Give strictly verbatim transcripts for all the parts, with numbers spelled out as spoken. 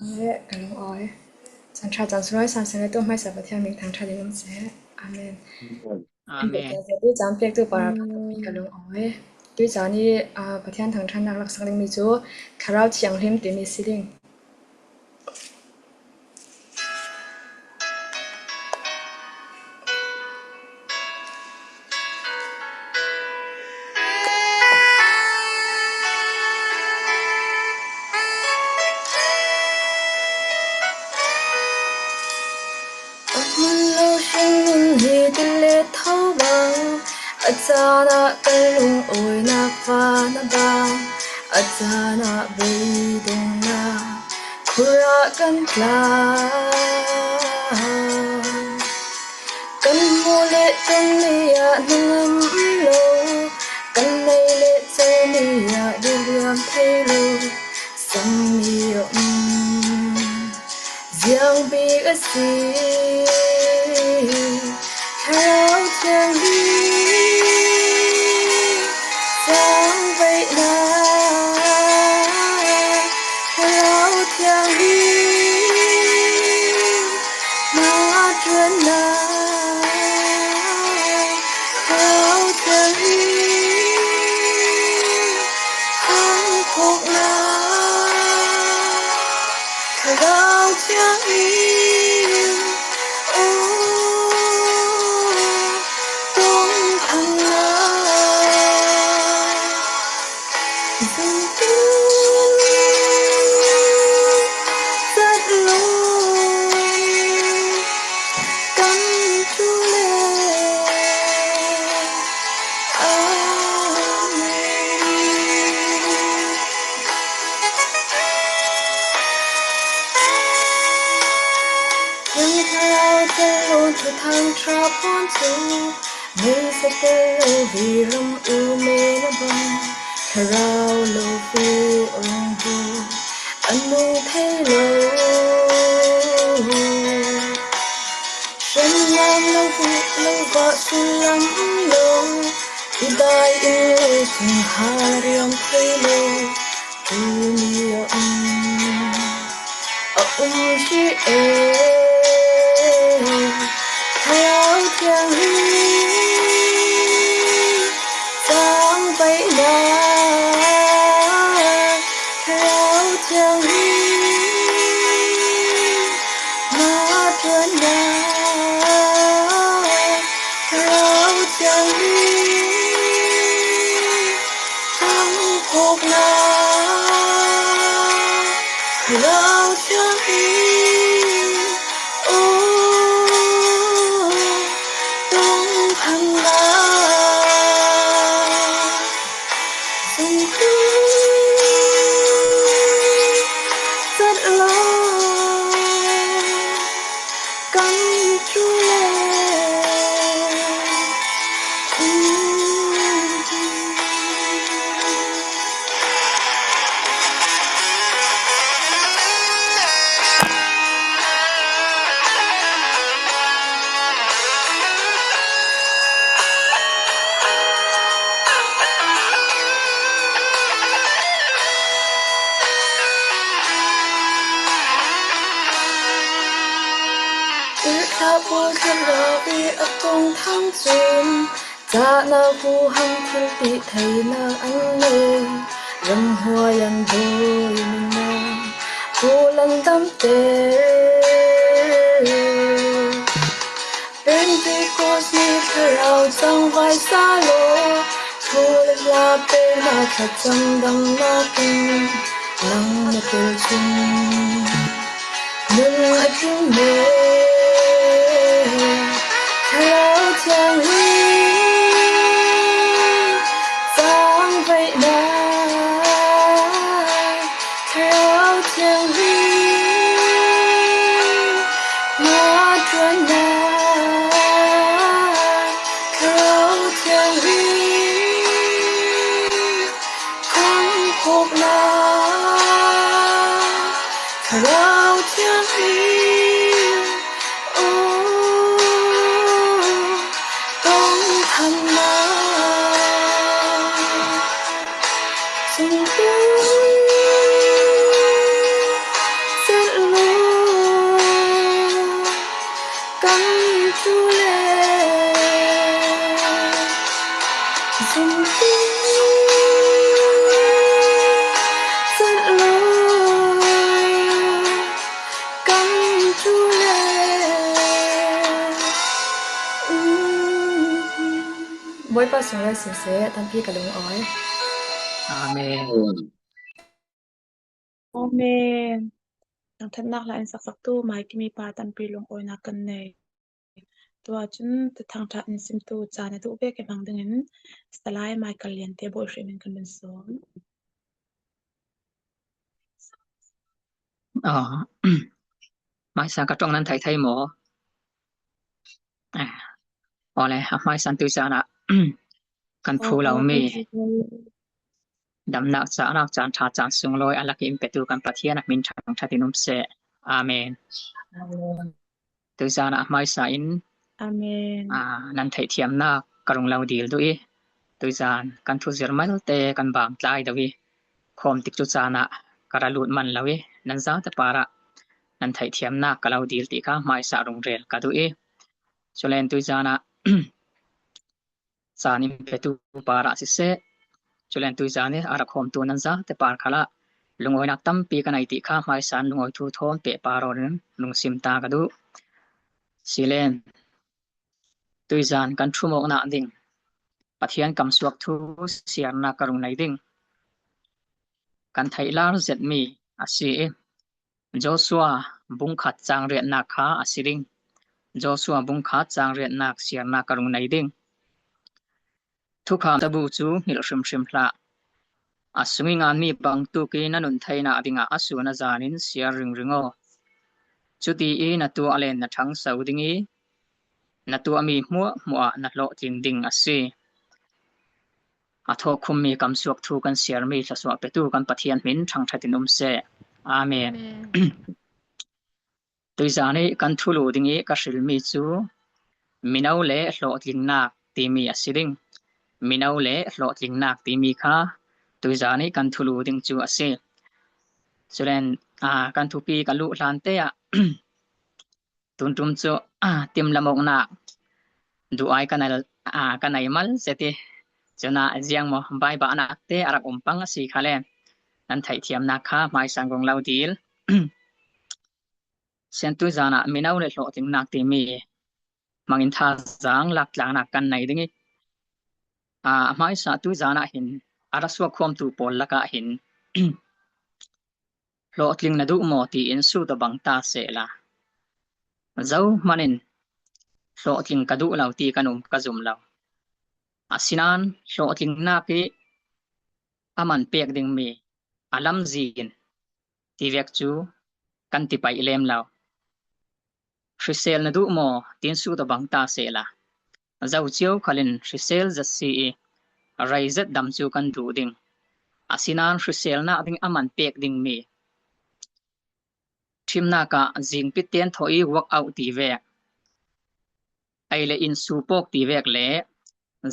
Amen. Ka lungawi. Chan ṭha chan sung rawi san seng le tu hmaisa Pathian hming thangṭhat ding um seh. Amen. Amen. Tui chan piaktu para ka lungawi. Tui chan i, ah, Pathian thangṭhatnak laksak dingmi cu Thlarau Thianghlim timi si ding. A hmun lo hringnun hi ti le tho bang, a caan ah kan lungawinak van a bang, a caan ah beidongnak khur ah kan tlan. Kan hmuh le ṭanmi ah hnangam lo, kan nei le cawmi ah diliam thei lo, sammi a um. Ziang bik a si Thlarau Thianghlim cangvaihnak, Thlarau Thianghlim hna ṭuannak, Thlarau Thianghlim thangkhawknak, Thlarau Thianghlim, oh, tongthannak. Zumtu cat lo kan tu le. Amen. Kan Thlarau Thianghlim Thuthang Ṭha Puan cu, Meisa tel lo viram u men a bang, thlarau lo fu awng bu a nung thei lo. Hrenlam lo fu lo vah sullam lo, i dai in lo kong ha riam thei lo. Tuni a um, a um hrih e. Thlarau Thianghlim cangvaihnak, Thlarau Thianghlim hna ṭuannak, Thlarau Thianghlim thangkhawknak, Thlarau Thianghlim, oh, tongthannak. Zumtu cat lo kan tu le. Tirhthlah pawl thlarau i a kong thang cun, cahnak huham thil tih theinak an nei. Ramhuai an dawi nunnak pawl an damter. Pentecost ni thlarau cangvai sa law, thu le hla peknak thlacam damnak in nang na tel cun nun a tling ve. Thlarau Thianghlim cangvaihnak, Thlarau Thianghlim hna ṭuannak, Thlarau Thianghlim thangkhawknak, Thlarau Thianghlim, oh, tongthannak. Zumtu cat Topa sunglawi siseh, tampi ka lungawi. Amen. Amen. Thangṭhatnak hla in saksaktu Mai Kimi pa tampi lungawinak kan nei. Tuah cun thangṭhat in simtu caan a duh ve ke hmang dingin Salai Michael Lian te bawihhrim in kan vun sawm. Ah, hmaisa ka ṭong nan thei thei maw? Ah, awle, a hmaisa tuizan ah kan phu lo mi damnak, cahnak, caan ṭha, caan sunglawi a lak in petu kan Pathian a hmin thangṭhat in um seh. Amen. Tuizan ah hmaisa in, Amen, ah, nan theihthiamnak ka rung lo dil duh i, tuizan kan thuzir malte kan bang tlai do i, khawm tikcu caan ah ka ra lut man lo i, nan zate par ah nan theihthiamnak ka lo dil ti kha hmaisa rung rel ka duh i, culen tuizan ah caan in petu par ah siseh, culen tuizan i a ra khawmtu nan zate par khal ah lungawinak tampi ka nei ti kha hmaisa in lungawi thu thawn peh par in lungsim ta ka duh. Silen, tuizan kan ṭhumawknak ding Pathian kamsuak thu siarnak ka rung nei ding. Kan theihlar zetmi a si i, Joshua bungkhat cang riatnak kha a si ding. Joshua bungkhat cang riatnak siarnak ka rung nei ding. Thukham cabu cu hngilh hrimhrim hlah. A sung i nganmi bangtuk i na nun theinak dingah a sun a zan in siar ringring aw. Cuti i na tuah le na ṭhangso ding i, na tuahmi hmuahhmuah ah na hlawhtling ding a si. A thawkkhummi kamsuak thu kan siarmi thlawsuah petu kan Pathian hmin thangṭhat in um seh. Amen. Amen. Tuizan i kan thulu ding i ka hrilmi cu mino le hlawhtlingnak timi a si ding. Mino le hlawhtlingnak timi kha tuizan i kan thulu ding cu a si. Culen, aa, kan thupi ka luh hlan te ah tunṭum cu, aa, timlamoknak duh ai ka nei, aa, ka nei mal zet i, cun ah ziang maw, baibahnak te a rak um pang a si kha le, nan theihthiamnak kha hmaisa in rung lo dil. Siantu zan ah mino le hlawhtlinnak timi hmangin thazaang laktlannak kan nei ding i, aa, hmaisa tuizan ah hin a ra suak khawmtu pawl lakah hin hlawhtling na duh maw tiin sut aw bang ta sehla, zohman in hlawhtling ka duh lo ti kan um ka zum lo. Asinain hlawhtlingnak i a man pek dingmi a lamzin tivek cu kan ti paih lem lo. Hrisel na duh maw tiin sut aw bang ta sehla, zo cio khal in hrisel zet si i rei zet dam cu kan duh ding. Asinain hriselnak ding a man pek dingmi ṭhimnak ah zingpit tein thawh i workout tivek, ei le in su pawk tivek le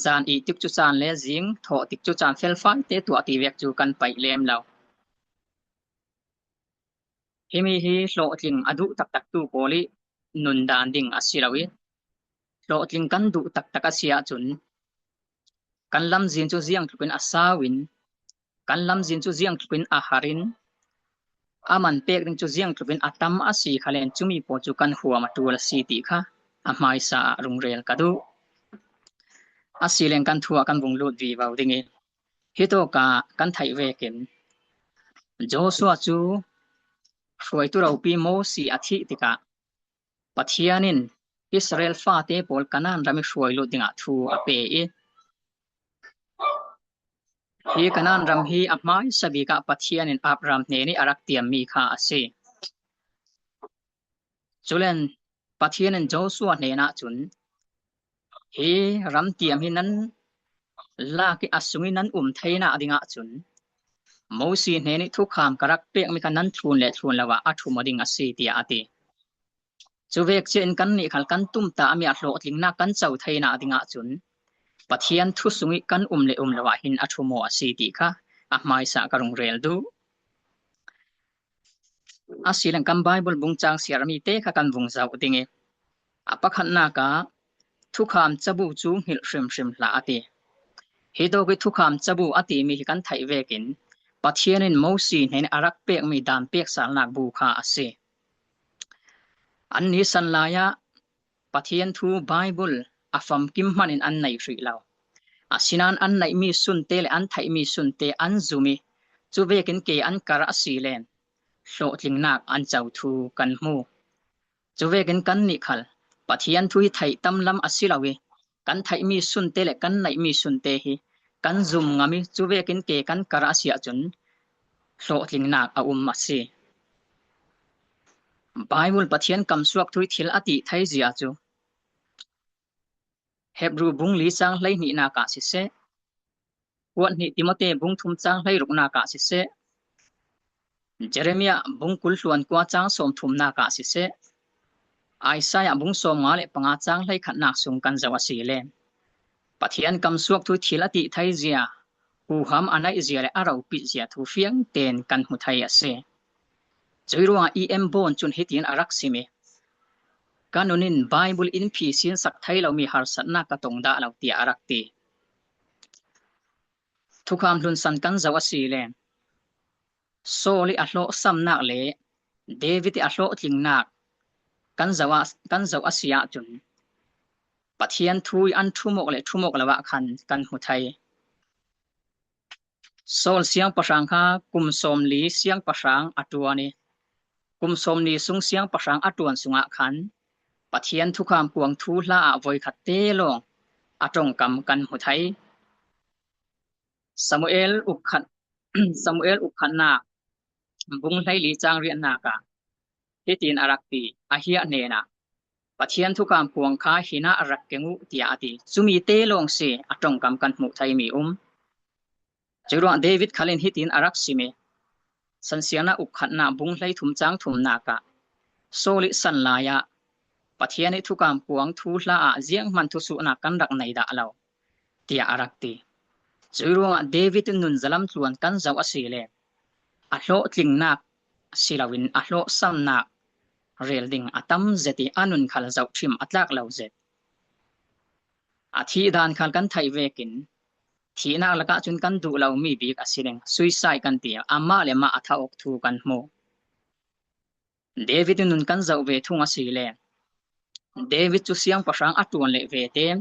zan ih tikcu caan le zing thawh tikcu caan felfai te tuah tivek cu kan paih lem lo. Himi hi hlawhtling a duh taktaktu pawl i nundan ding a si lo i, hlawhtling kan duh taktak a si ahcun kan lamzin cu ziangtluk in a sau in, kan lamzin cu ziangtluk in a har in, a man pek ding cu ziangtluk in a tam a si kha len cumi pawl cu kan huam a ṭul a si ti kha a hmaisa ah rung rel ka duh. A si len kan thu ah kan vung lut vivo ding i, hitawk ah kan theih vekin Joshua cu hruaitu ropi Mosi a thih tikah Pathian in Israel fate pawl Kanaan ram i hruai lut dingah thu a pe i, hi Kanaan ram hi a hmaisa bik ah Pathian in Abraham hnen i a rak tiammi kha a si. Culen Pathian in Joshua hnenah cun, hi ram tiam hi nan lak i a sung i nan um theinak dingah cun Mosi hnen i thukham ka rak pekmi kha nan thlun le thlun lo ah a ṭhum aw ding a si, tiah a ti. Cu vek cia in kannih khal kan tumtahmi a hlawhtlingnak kan co theinak dingah cun Pathian thu sung i kan um le um lo ah hin a ṭhum aw a si ti kha a hmaisa ka rung rel duh. A si leng kan Baibal bungcang siarmi te kha kan vung zoh ding i, a pakhatnak ah thukham cabu cu hngilh hrimhrim hlah a ti. Hitawk i thukham cabu a timi hi kan theih vekin Pathian in Mosi hnen a rak pekmi daan peksalnak bu kha a si. An nisan lai ah Pathian thu Baibal a famkim hman in an nei hrih lo. Asinan an naihmi sunte le an theihmi sunte an zum i, cuvekin ke an karh a si len hlawhtlingnak an co thu kan hmu. Cuvekin kannih khal Pathian thu hi theih tam lam a si lo i, kan theihmi sunte le kan naihmi sunte hi kan zum ngam i, cuvekin ke kan karh a si ahcun hlawhtlingnak a um a si. Baibal Pathian kamsuak thu hi thil a tih thei zia cu Hebru bung li cang hleihnihnak ah siseh, kuat hnih Timote bung thum cang hleiruknak ah siseh, Jeremiah bung kul hluan kua cang sawm thumnak ah siseh, Isaiah bung sawm nga le panga cang hleikhatnak sung kan zoh a si le Pathian kamsuak thu thil a tih thei zia, huham a naih zia le a ropit zia thu fiang ten kan hmu thei a si. Cui ruangah E M Boon cun hitin a rak sim i, ka nun in Baibal in phisin sak thei lomi harsatnak ka tong dah lo, tiah a rak ti. Thukham hlunsan kan zoh a si le Saul i a hlawhsamnak le David i a hlawhtlingnak kan zoh a, kan zoh a si ahcun Pathian thu i an ṭhumawk le ṭhumawk lo ah khan kan hmu thei. Saul siangpahrang kha kum sawmli siangpahrang a ṭuan i, kum sawmli sung siangpahrang a ṭuan sungah khan Pathian thukham kuang thu hla ah voikhat te lawng a ṭongkam kan hmu thei. Samuel ukhat, Samuel ukhatnak bung hleili cang riatnak ah hitin a rak ti, Ahi hnenah, Pathian thukham kuang kha hinah a rak keng uh, tiah a ti. Cumi te lawng si a ṭongkam kan hmuh theimi um. Curuah David khalin hitin a rak sim i, Sansiarnak ukhatnak bung hleithum cang thumnak ah, Saul i san lai ah Pathian i thukham kuang thu hla ah zianghman thusuhnak kan rak nei dah lo, tiah a rak ti. Cui ruangah David in nun zalam tluan kan zoh a si le a hlawhtlingnak si loin a hlawhsamnak rel ding a tam zet i a nun khal zohṭhim a tlak lo zet. A thih dan khal kan theih vekin thihnak lakah cun kan duh lomi bik a si ding, suicide kan ti, amah le amah a thah awk thu kan hmu. David in nun kan zoh ve thung a si le David cu siangpahrang a ṭuan leh ve tein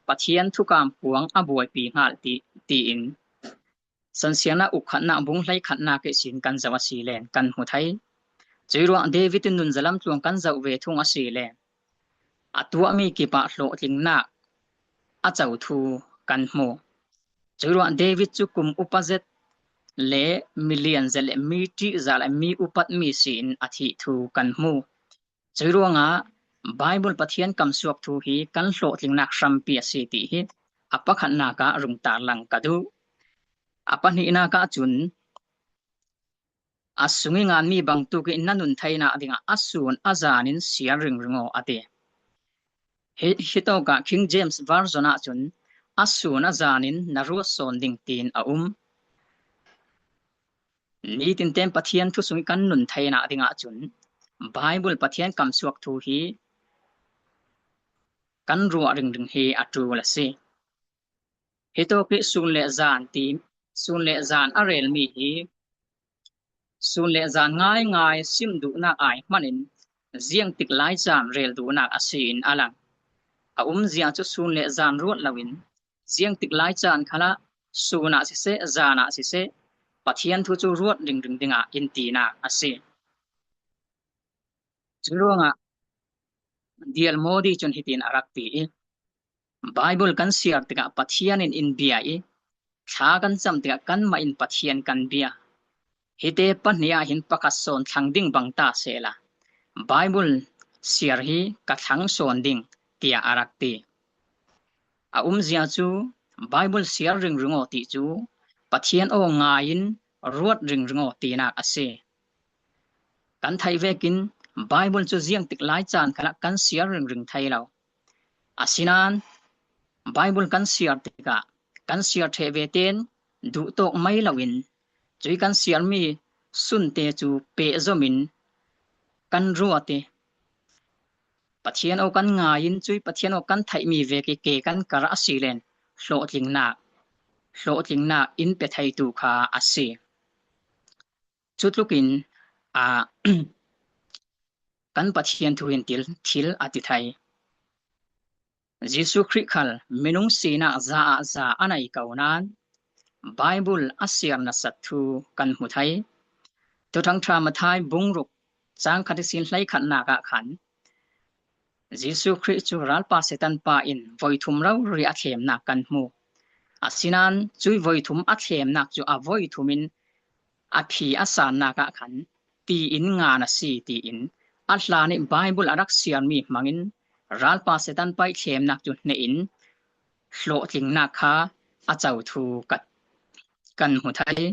Pathian thukham kuang a buaipi hngal ti, tiin Sansiarnak ukhatnak bung hleikhatnak ihsin kan zoh a si le kan hmu thei. Cui ruah David in nun zalam tluang kan zoh ve thung a si le a tuahmi kipah hlawhtlingnak a co thu kan hmu. Cui ruah David cu kum upa zet le milian zet le mi ṭihzah le mi upatmi si in a thih thu kan hmu. Cui ruangah Baibal Pathian kamsuak thu hi kan hlawhtlingnak hrampi a si ti hi a pakhatnak ah rung tarlang ka duh. A pahnihnak ah cun a sung i nganmi bangtuk in na nun theinak dingah a sun a zan in siar ringring aw a ti. Hi, hitawkah King James Version ah cun a sun a zan in na ruat sawn ding tiin a um. Nitin tein Pathian thu sung i kan nun theinak dingah cun Baibal Pathian kamsuak thu hi kan ruah ringring hi a ṭul a si. Hitawk i sun le zan ti, sun le zan a relmi hi sun le zan ngaingai sim duhnak ai hmanin ziangtik lai caan rel duhnak a si in a lang. A umzia cu sun le zan ruat loin ziangtik lai caan khalah sun ah siseh, zan ah siseh, Pathian thu cu ruat ringring dingah in tinak a si. Curuangah D L Moody cun hitin a rak ti i, Baibal kan siar tikah Pathian in in bia i, thla kan cam tikah kanmah in Pathian kan bia. Hite pahnih ah hin pakhat sawn thlang ding bang ta sehla, Baibal siar hi ka thlang sawn ding, tiah a rak ti. A umzia cu Baibal siar ringring aw ti cu Pathian aw ngai in ruat ringring aw tinak a si. Kan theih vekin Baibal cu ziangtik lai caan khalah kan siar ringring thei lo. Asinain Baibal kan siar tikah kan siar ṭheh ve tein duhtawk mai loin cui kan siarmi sunte cu pehzom in kan ruat i, Pathian aw kan ngai in cui Pathian aw kan theihmi vek i ke kan karh a si len hlawhtlingnak, hlawhtlingnak in pe theitu kha a si. Cutlukin, aa, kan Pathian thu hin thil, thil a ti thei. Jesuh Khrih khal minung sinak za ah za a nei ko nain Bible a siar nasat thu kan hmu thei. Thuthang ṭha Matthai bung ruk cang khat ihsin hleikhatnak ah khan Jesuh Khrih cu ralpa Satan pa in voi thum rori a thlemnak kan hmu. Asinain cui voi thum a thlemnak cu a voi thum in a phi a sannak ah khan tiin ngan a si tiin a hlan ih Bible a rak siarmi hmangin ralpa Satan pa ih thlemnak cu hneh in hlawhtlingnak kha a co thu kan, kan hmu thei.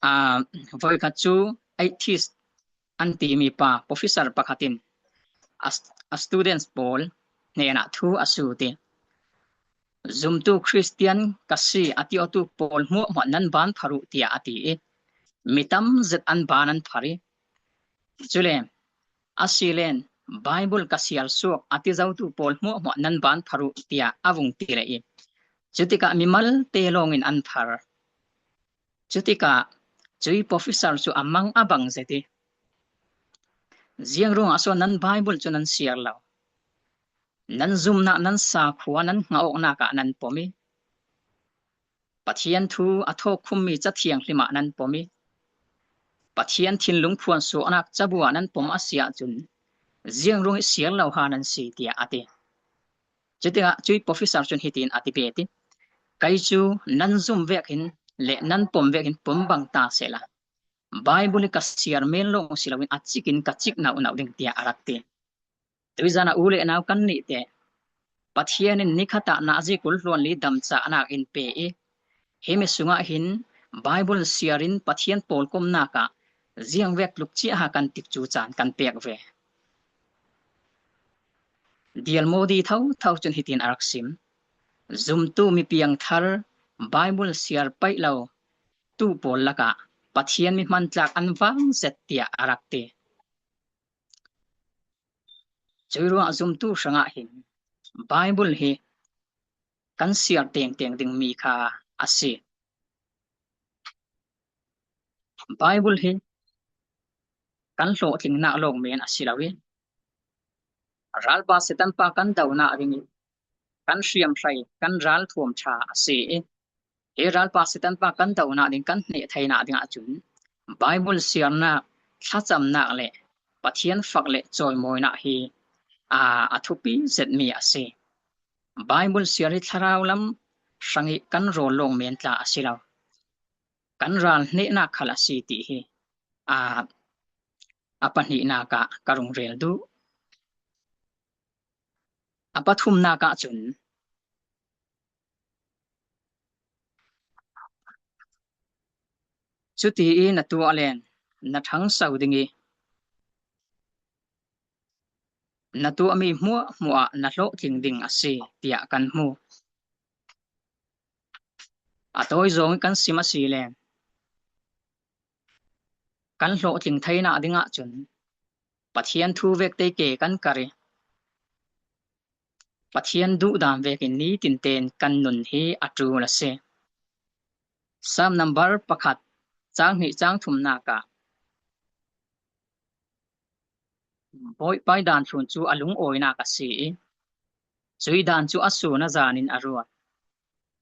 Aa, voikhat cu atheist an timi pa professor pakhat in a, a students pawl hnenah thu a sut ih, zumtu Khristian ka si a ti awtu pawl hmuahhmuah nan ban phar uh, tiah a ti ih, mi tam zet an ban an phar ih, cule, a si len, Bible ka siar suak a ti zotu pawl hmuahhmuah nan ban phar uh, tiah a vung ti leh ih, cutikah mimalte lawngin an phar. Cutikah cui professor cu a mang a bang zet ih, ziang ruangah so nan Bible cu nan siar lo? Nan zumnak, nan sakhua, nan hngah awknak ah nan pom ih, Pathian thu a thawkkhummi Ca Thianghlim ah nan pom ih, Pathian thinlung phuan suaknak cabu ah nan pom a si ahcun, ziang ruang ih siar lo ha nan si, tiah a ti. Cutikah cui professor cun hitin a ti bet ih, kei cu nan zum vekin le nan pom vekin pom bang ta sehla, Bible ih ka siar men lawng si loin a cik in ka cik nauhnauh ding, tiah a rak ti. Tuizan ah u le nau kan nih teh, Pathian in nikhat ah nazi kul hluan li damcahnak in pe ih, himi sungah hin Bible siar in Pathian pawlkomnak ah ziangvek tluk ciah ha kan tikcu caan kan pek ve. Dialmodi thotho cun hitin a rak sim: Zumtu mi piangthar, Bible siar paih lo tu pawl lakah Pathian mi hmantlak an vang zet, tiah a rak ti. Cui ruangah zumtu hrangah hin Bible hi kan siar tengteng dingmi kha a si. Bible hi kan hlawhtlingnak lawng men a si lo ih, ralpa Satan pa kan dohnak ding ih kan hriamhrei, kan ralthuam ṭha a si ih, hi ralpa Satan pa kan dohnak ding, kan hneh theinak ding ahcun Bible siarnak, thlacamnak le Pathian fak le cawimawinak hi, aa, a thupi zetmi a si. Bible siar hi thlarau lam hrang ih kan rawl lawng men tla a si lo, kan ral hnehnak khal a si ti hi, aa, a pahnihnak ah ka rung rel duh. A pathumnak ahcun, cuti ih na tuah len na ṭhangso ding ih, na tuahmi hmuahhmuah ah na hlawhtling ding a si, tiah kan hmu. A tawizawng ih kan sim a si len, kan hlawhtling theinak ding ahcun Pathian thu vek tei ke kan kar ih, Pathian duhdan vekin nitin tein kan nun hi a ṭul a si. Salm number pakhat, cang hnih, cang thumnak ah, Bawipa ih daan thlun cu a lungawinak a si ih, cui daan cu a sun a zan in a ruat.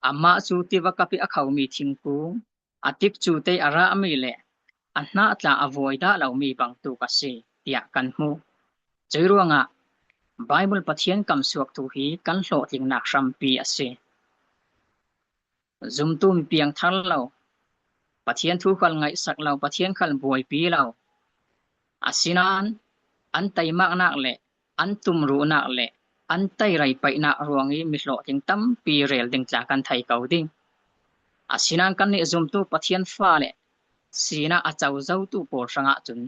Amah cu tiva kap ih a khomi thingkung, a tikcu tei a rahmi le a hnah tla a vuai dah lomi bangtuk a si, tiah kan hmu. Cui ruangah Bible Pathian kamsuak thu hi kan hlawhtlingnak hrampi a si. Zumtu mi piangthar lo, Pathian thu khal ngaihsak lo, Pathian khal buaipi lo, asinain an taimaknak le an tumruhnak le an teirei paihnak ruang ih mi hlawhtling tampi rel ding tla kan thei ko ding. Asinain kannih zumtu Pathian fale sinak a co zotu pawl hrangah cun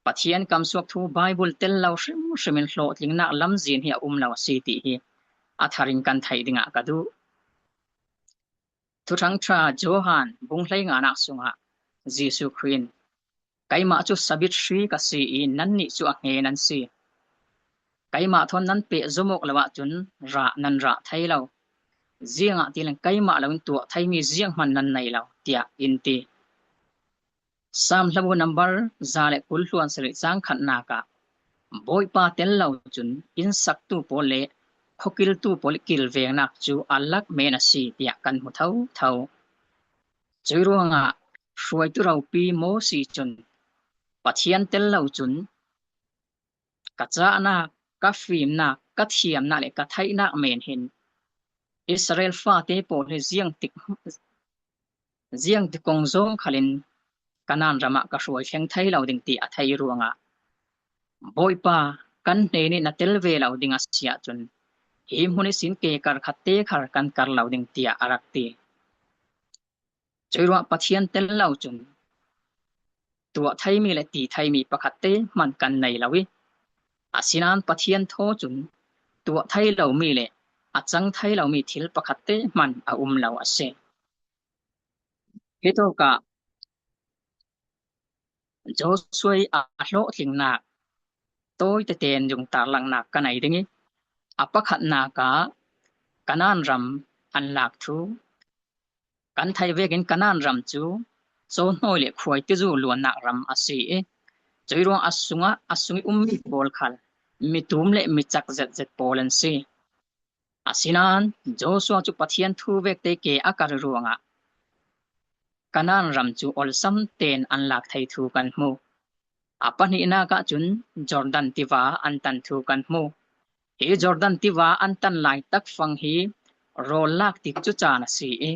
Pathian kamsuak thu Bible tel lo hrimhrim in hlawhtlingnak lamzin hi a um lo a si ti hi a thar in kan theih dingah ka duh. Thuthang ṭha Johan bung hleinganak sungah Jesuh Khrih in, "Keimah cu sabit hri ka si ih nannih cu a hne nan si. Keimah thawn nan pehzom awk lo ahcun rah nan rah thei lo. Ziangahtile keimah loin tuah theimi zianghman nan nei lo," tiah in ti. Salm hlabu number za le kul hluan sarih cang khatnak ah, Bawipa tel lo cun innsaktu pawl le khuakiltu pawl kilvengnak cu a lak men a si, tiah kan hmu thotho. Cuih ruangah hruaitu ropi Mosi cun Pathian tel lo cun ka cahnak, ka fimnak, ka thiamnak le ka theihnak men hin Israel fate pawl hi ziangtik, ziangtik kong zawng khalin Kanaan ramah ka hruai thleng thei lo ding ti a theih ruangah Bawipa, kan hnen in na tel ve lo ding a si ahcun hi hmun ihsin ke kar khat te khar kan kar lo ding, tiah a rak ti. Cuih ruangah Pathian tel lo cun tuah theimi le ti theimi pakhat te hman kan nei lo i, asinain Pathian thaw cun tuah thei lomi le a cang thei lomi thil pakhat te hman a um lo a si. Hitawkah Joshua i a hlawhtlingnak tawi tete in zungtar langnak ka nei ding i, a pakhatnak ah Kanaan ram an lak thu kan theih vekin Kanaan ram cu cawhnawi le khuaitizu luannak ram a si i, cuih ruang a sungah a sung i ummi pawl khal mi tum le mi cak zetzet pawl an si. Asinain Joshua cu Pathian thu vekte ke a kar ruangah Kanaan ram cu olsam tein an lak thei thu kan hmu. A pahnihnak ahcun Jordan tiva an tan thu kan hmu. Hi Jordan tiva an tan lai tak fang hi rawl lak tik cu caan a si i,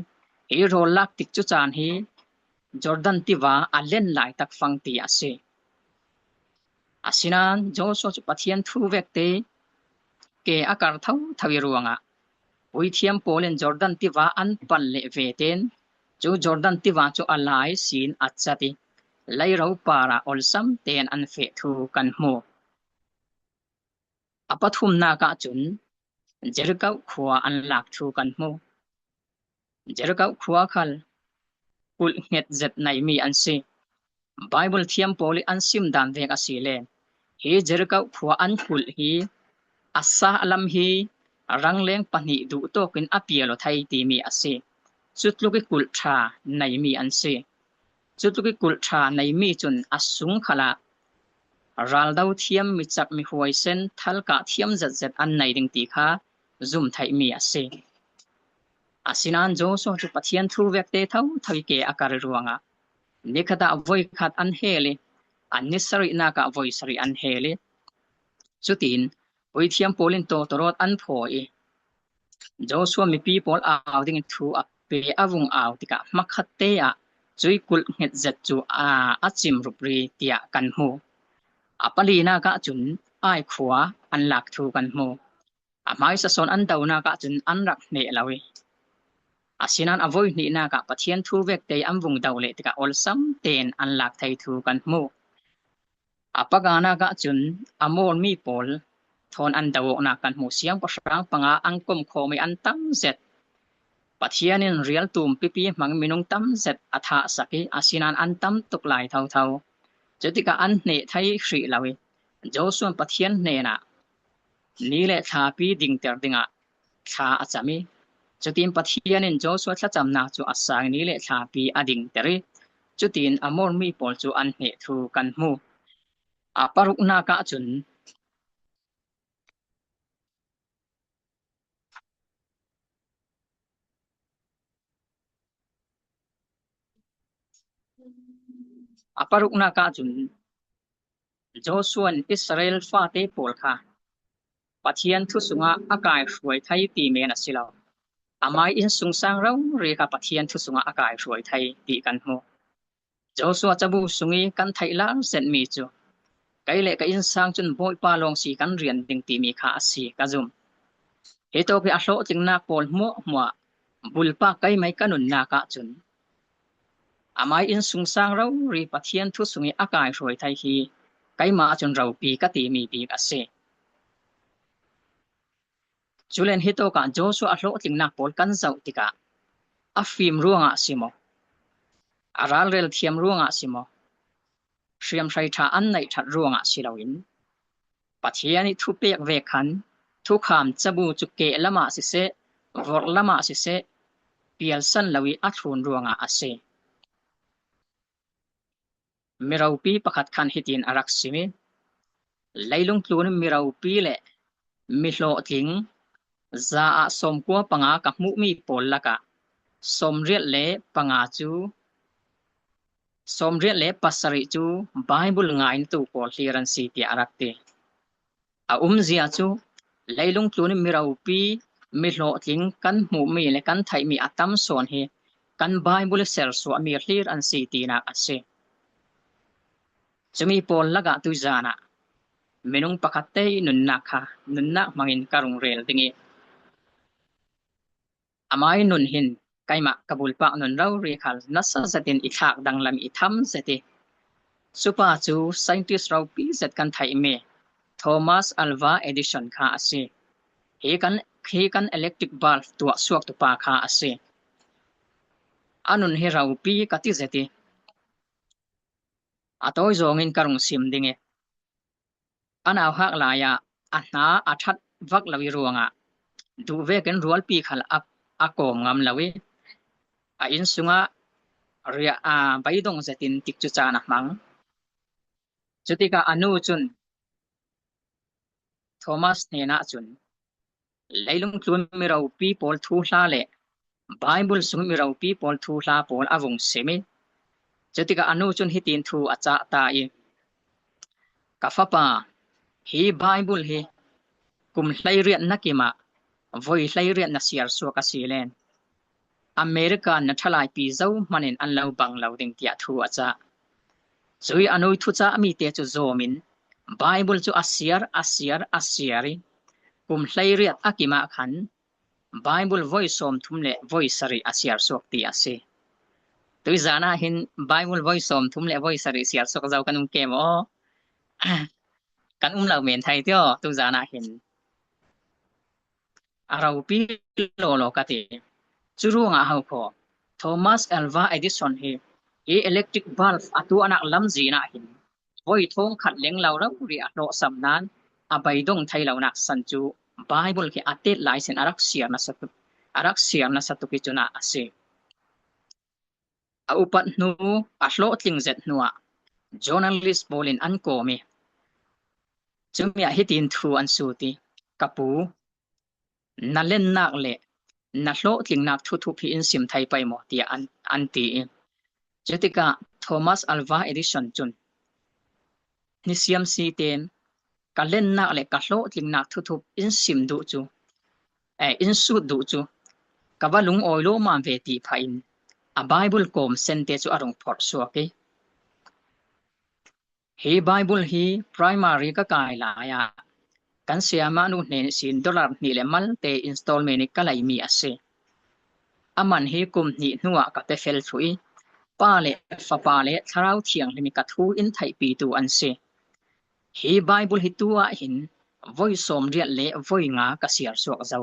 hi rawl lak tik cu caan hi Jordan tiva a len lai tak fang ti a si. Asinain Joshua cu Pathian thu vekte ke a kar thotho i ruangah puithiam pawl in Jordan tiva an pal leh vetein cu Jordan tiva cu a lai sin a cat i, leiro parah olsam tein an feh thu kan hmu. A pathumnak ahcun Jericho khua an lak thu kan hmu. Jericho khua khal kulh hnget zet neimi an si. Baibal thiam pawl i an sim dan vek a si le, hi Jericho khua an kulh hi a sah lam hi rangleng pahnih duh tawkin a pial aw thei timi a si. Cutluk i kulh ṭha neimi an si. Cutluk i kulh ṭha neimi cun a sung khalah raldo thiam, mi cak, mi huaisen, thalkah thiam zetzet an nei ding ti kha zum theihmi a si. Asinain Joshua cu Pathian thu vekte thotho i ke a kar ruangah nikhat ah voikhat an hel i, an ni sarihnak ah voi sarih an hel i, cutin puithiam pawl in tawtawrawt an phawi i, Joshua mipi pawl au ding thu a pe a vung au tikah hmakhatte ah cuih kulh hnget zet cu a, a cim rupri tiah kan hmu. A palinak ahcun Ai khua an lak thu kan hmu. A hmaisa sawn an donak ahcun an rak hneh lo i, asinain a voi hnihnak ah Pathian thu vekte an vung do leh tikah olsam tein an lak thei thu kan hmu. A paganak ahcun Amor mi pawl thawn an do awknak kan hmu. Siangpahrang panga an komkhawm i an tam zet. Pathian in rial tum pipi hmang minung tam zet a thahsak i, asinain an tam tuk lai thotho. Cutikah an hneh thei hrih lo i, Joshua in Pathian hnenah ni le thlapi dingter dingah thla a cam i, cutin Pathian in Joshua thlacamnak cu a sang i ni le thlapi a dingter i, cutin Amor mi pawl cu an hneh thu kan hmu. A paruknak ahcun a paruknak ahcun Joshua in Israel fate pawl kha Pathian thu sungah a kaihruai thei ti men a si lo. Amai innsungsang rori kha Pathian thu sungah a kaihruai thei ti kan hmu. Joshua cabu sung i kan theih lar zetmi cu kei le ka innsang cun Bawipa lawng si kan rian ding timi kha a si ka zum. Hitawk i a hlawhtlinnak pawl hmuahhmuah bulpak keimai ka nunnak ahcun amai innsungsang rori Pathian thu sung i a kaihruai thei hi keimah cun ropi ka timi bik a si. Culen hitawkah Joshua a hlawhtlinnak pawl kan zoh tikah a fim ruangah si maw, a ralrel thiam ruangah si maw, hriamhrei ṭha an neih ṭhat ruangah si loin Pathian i thupek vek khan thukham cabu cu keh lamah siseh, vorh lamah siseh, pialsan lo i a thlun ruangah a si. Miropi pakhat khan hitin a rak sim i, Leilung tlun mi ropi le mi hlawhtling za ah sawmkua panga ka hmuh mi pawl lakah sawmriat le panga cu, sawmriat le pasarih cu Baibal ngainatu pawl hlir an si, tiah a rak ti. A umzia cu leilung tlun mi ropi, mi hlawhtling kan hmuhmi le kan theihmi a tam sawn hi kan Baibal sersuahmi hlir an si tinak a si. Cumi pawl lakah tuizan ah minung pakhatte ih nunnak kha nunnak hmangin ka rung rel ding ih, amai nun hin keimah ka bulpak nun rori khal nasa zetin i thlak danglam i tham zet ih, cupa cu scientist ropi zet kan theihmi Thomas Alva Edison kha a si. Hi kan, hi kan electric bulb tuah suaktu pa kha a si. A nun hi ropi ka ti zet ih, a tawi zawngin ka rung sim ding ih, a nauhak lai ah a hna a ṭhat vak lo ih ruangah duh vekin rualpi khal a, a kawm ngam lo ih, a inn sungah riah, aa, beidong zetin tikcu caan a hmang. Cutikah a nu cun Thomas hnenah cun, leilung tlun mi ropi pawl thuhla le Baibal sung mi ropi pawl thuhla pawl a vung sim ih, cutikah a nu cun hitin thu a cah ta ih, "Ka fapa, hi Baibal hi kum hleiriat na kim ah voi hleiriat na siar suak a si len, America na ṭhalaipi zo hmanin an lo bang lo ding," tiah thu a cah. Cui a nu ih thucah mite cu zawm in Baibal cu a siar, a siar, a siar ih kum hleiriat a kim ah khan Baibal voi sawmthum le voi sarih a siar suak ti a si. Tuizan ah hin Baibal voi sawmthum le voi sarih siar suak zo kan um ke maw? Kan um lo men thei tio, tuizan ah hin. A ropi lawlaw ka ti. Cu ruangah ho khaw, Thomas Alva Edison hi, hi electric bulb a tuahnak lamzin ah hin voi thawng khat leng lo rori a hlawhsam nain a beidong thei lonak san cu Baibal khi a tet lai sin a rak siar nasa tuk, a rak siar nasa tuk ih cunah a si. A upat hnu, a hlawhtling zet hnuah journalist pawl in an kawm ih, cumi ah hitin thu an sut ih, "Ka pu, na lennak le na hlawhtlingnak thuthup hi in sim thei pei maw?" tiah an, an ti ih, cutikah Thomas Alva Edison cun, "Ni siamsi tein ka lennak le ka hlawhtlingnak thuthup in sim duh cu, eh, in sut duh cu ka va lungawi lawmam ve," ti phah in a Baibal kawm sente cu a rung phorh suak ih, "Hi Baibal hi primary ka kai lai ah kan sayamah nu hnen ihsin dollar hnih le malte installment ih ka leimi a si. A man hi kum hnih hnuah ka pe fel thluh ih, Pa le Fapa le Thlarau Thianghlim ih ka thu in theihpitu an si. Hi Baibal hi tu ah hin voi sawmriat le voi nga ka siar suak zo.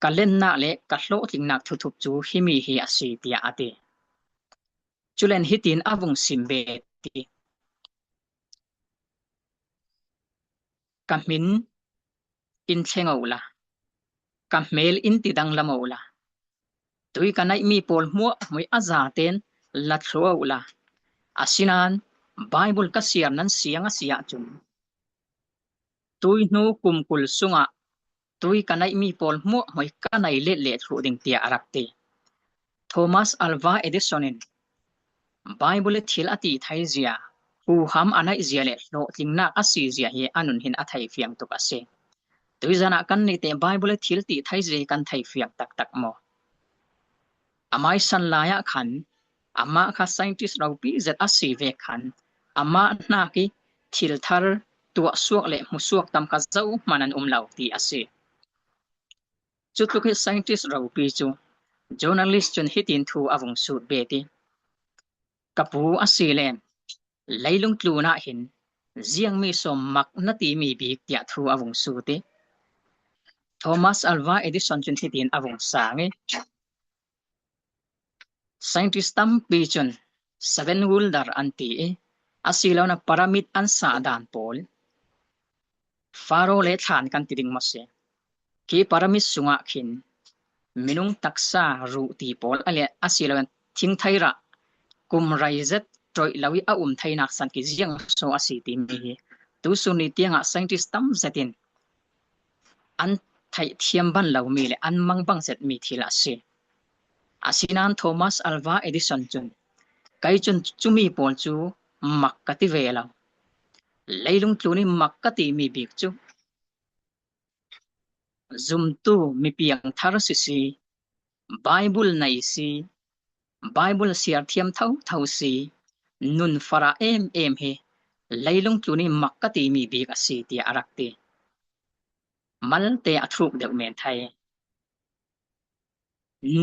Ka lennak le ka hlawhtlingnak thuthup cu himi hi a si," tiah a ti. Culen hitin a vung sim ve ti, "Ka hmin in thleng uh la, ka hmel in ti danglam uh la, tui ka neihmi pawl hmuahhmuih a zaten la thluah uh la, asinain Baibal ka siar nan siang a si ahcun, tui hnu kum kul sungah tui ka neihmi pawl hmuahhmuih ka nei let leh thluh ding," tiah a rak ti. Thomas Alva Edison in Baibal ih thil a ti theizia, huham a neihzia le hlawhtlingnak a sizia hi a nun hin a theifiang tuk a si. Tuizan ah kannih teh Baibal ih thil ti theizia hi kan theifiang taktak maw? Amai san lai ah khan amah kha scientist ropi zet a si ve khan amah hnak ih thil thar tuahsuak le hmusuak tam kha zohman an um lo ti a si. Cutluk ih scientist ropi cu journalist cun hitin thu a vung sut bet ih, "Ka pu a si len, leilung tlun ah hin ziangmi sawm mak na timi bik," tiah thu a vung sut ih, Thomas Alva Edison cun hitin a vung sang ih, scientist tampi cun seven wonder an ti ih, asiloin a pyramid an sah dan pawl, Pharaoh le thlan kan ti ding maw si? Khi pyramid sungah khin minung taksa ruh ti pawl a le, asiloin thingthei rah kum rei zet ṭoih lo ih a um theinak san khi ziang so a si timi hi Tusun ni tiangah scientist tam zetin an theihthiam ban lo mi le an mangbang zet mi thil a si. Asinan Thomas Alva Edison cun, "Kei cun cumi pawl cu mak ka ti ve lo. Leilung tlun i mak ka ti mi bik cu zumtu mi piangthar sisi, Baibul nei si, Baibul siar thiam thotho si, nun fara em em hi leilung tlun i mak ka ti mi bik a si," tiah a rak ti. Malte a thuk deuh men thai.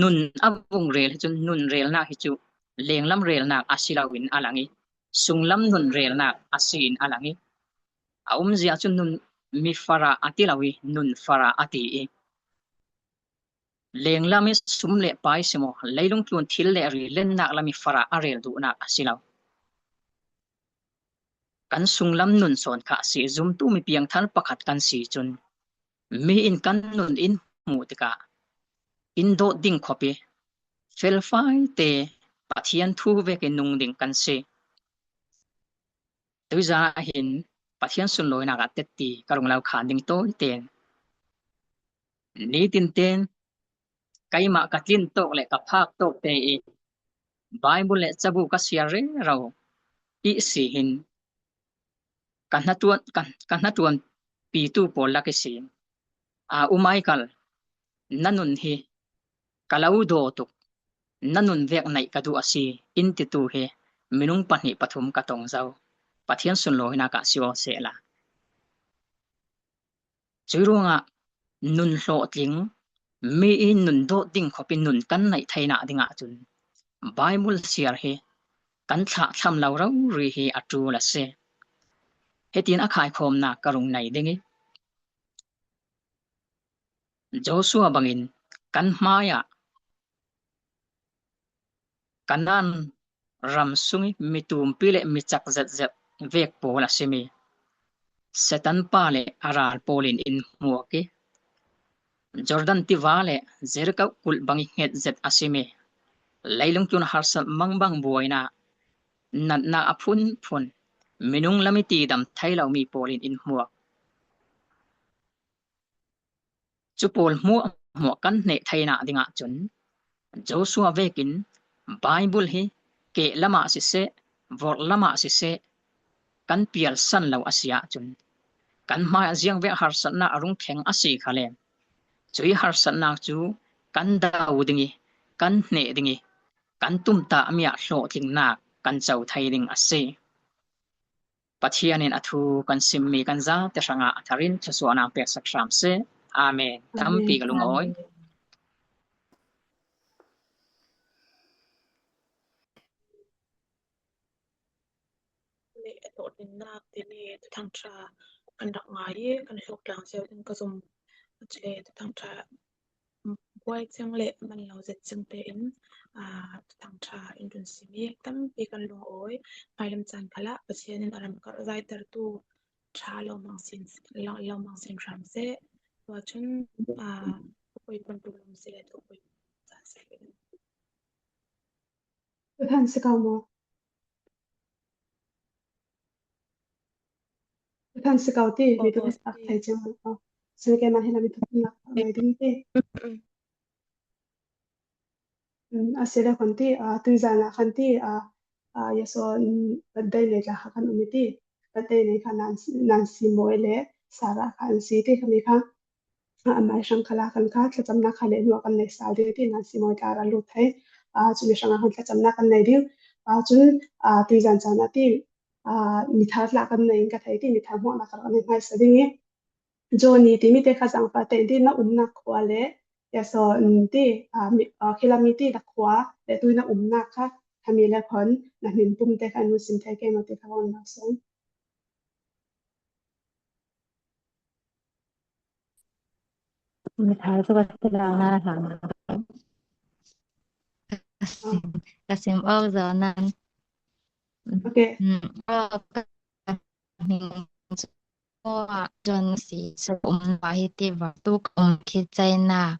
Nun a vung rel hi cun nun relnak hi cu lenglam relnak a si loin a lang i, sunglam nun relnak a si in a lang i, a umzia cu nun mi fara a ti lo i nun fara a ti i, lenglam i sum le pai si maw, leilung tlun thil le ri lennak lam i fara a rel duhnak a si lo. Kan sunglam nun sawn kha a si. Zumtu mi piangthar pakhat kan si cun mi in kan nun in hmuh tikah in dawt ding khawp i felfai te Pathian thu vekin nung ding kan si. Tuizan ah hin Pathian sunlawinak ah tetti ka rung lo khan ding tawi ten. Nitin ten keimah ka tlin tawk le ka phak tawk te i Baibul le cabu ka siar rero i si hin ka hnaṭuan, ka, ka hnaṭuan pitu pawl lak i si. A, U Michael, na nun hi ka lo daw tuk, na nun vek naih ka duh a si, in titu hi minung pahnih pathum ka tong zo. Pathian sunlawinak ah si aw sehla. Cui ruangah nun hlawhtling, mi i nun dawt ding khawp i nun kan naih theinak dingah cun Baibul siar hi kan thlahthlam lo rori hi a ṭul a si. Hitin a khaikhawmnak ka rung nei ding i, Joshua bangin kan hmaiah Kanaan ram sung i mi tumpi le mi cak zetzet vek pawl a si mi Satan pa le a ral pawl in in hmuak i, Jordan tiva le Jericho kulh bang i hnget zet a si mi leilung tlun harsat mangbang buainak, natnak a phunphun, minung lam i tidam thei lo mi pawl in in hmuak. Cu pawl hmuahhmuah kan hneh theinak dingah cun Joshua vekin Baibul hi keh lamah siseh, vorh lamah siseh, kan pialsan lo a si ahcun kan hmaiah ziangvek harsatnak a rung thleng a si khale, cui harsatnak cu kan do ding i, kan hneh ding i, kan tumtahmi ah hlawhtlingnak kan co thei ding a si. Pathian in a thu kan simmi kan zate hrangah a thar in thluasuahnak peksak hram seh. Amen. Tampi ka lungawi. Le hlawhtlinnak timi Thuthang ṭha kan rak ngai i kan hlawhtlang cio ding ka zum. Cule Thuthang ṭha buai cing le man lo zet cing tein, aa, Thuthang ṭha in run sim i tampi kan lungawi. Hmailam caan khalah Pathian in a ram karh zaitertu ṭha lo mang sin, lo, lo mang sin hram seh. Tua cun, aa, thupui pun ṭulum si le thupui caan si le. Thuthang si ko maw? Thuthang si ko ti, mi tu a thei cing maw? Sin keimah hi lam i thuthang nak ngai ding ti. A si le khan ti, a, tuizan ah khan ti, a, a, yaso, birthday nei tla kha kan um i ti. Birthday nei kha Nan, Nancy Mawi le Sarah kha an si ti kha mi kha. A, amai hrang khala khan kha thlacamnak kha le hnuah kan nei sal ding ti Nancy Mawi tla ral lut thei. A, cumi hrangah khan thlacamnak kan nei ding. A, cun, a, tuizan caan ah ti, a, mithar tla kan nei in ka thei ti, mithar hmuahnak ka rak nei hmaisa ding i. Johnny timi te kha zangfah tein ti na umnak khua le, ya so, ti, a, mi, a, khilami ti na khua le tu na umnak kha, khami le khon, na hmin pum te kha nu sim thei ke maw ti kha on lo song. Mithar cu ka si lo na hlan. Ka sim awk zo nan. Okay. John si so um lo hi ti va tu ka um khi China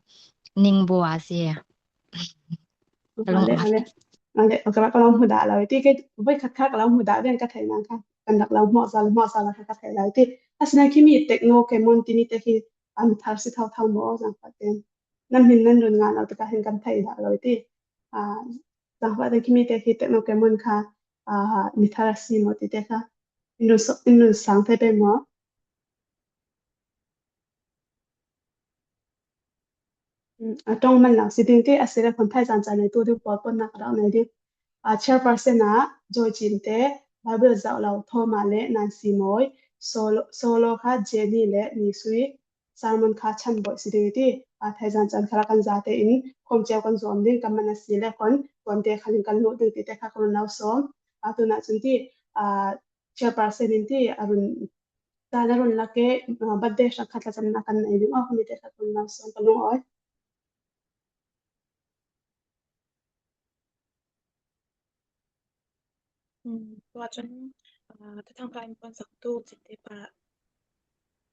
ning bua si. Hale, hale. Ka rak ka lo hmu dah lo ti, kei voi khat kha ka lo hmu dah ven ka theih nang kha. Kan rak lo hmawh zal, hmawh zal kha ka theih lo ti. Asinain khi mi techno kemon timi te khi a mi thar si thau thau maw zang kha ten. Nan min nan run ngan lo te ka hin kan theih dah lo ti. A, zang kha te khi mi te khi techno kemon kha a mi thar a si maw ti te kha. In run so-, in run sang thei pei maw? A ṭawng man lo si ding ti a si le khuan thaizan caan nei tu ding pawl pawnnak a rak nei ding. A chairperson ah Joy Cin te, Bible zoh lo Thoma le Nancy Mawi, solo, solo kha Jenny le Ni Sui, sermon kha Chan Bawih si ding ti, a thaizan caan kha rak kan zate in khawm cio kan zuam ding, kan man a si le khuan tuante khalin kan luh ding ti te kha kan lo sawm. A tunah cun ti, a chairperson in ti a run Caan a run lak i, aa, birthday hrekkhat thlacamnak kan nei ding aw, khami te kha kan lo sawm ka lungawi. Tua cun, aa, Thathang ṭha in puansaktu Cinte pa,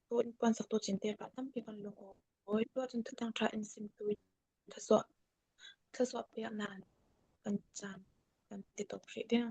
tu in puansaktu Cinte pa tampi kan lungawi. Tua cun Thathang ṭha in simtu in thluasuah, thluasuah piaknak kan caan kan ti tuk hrih ding.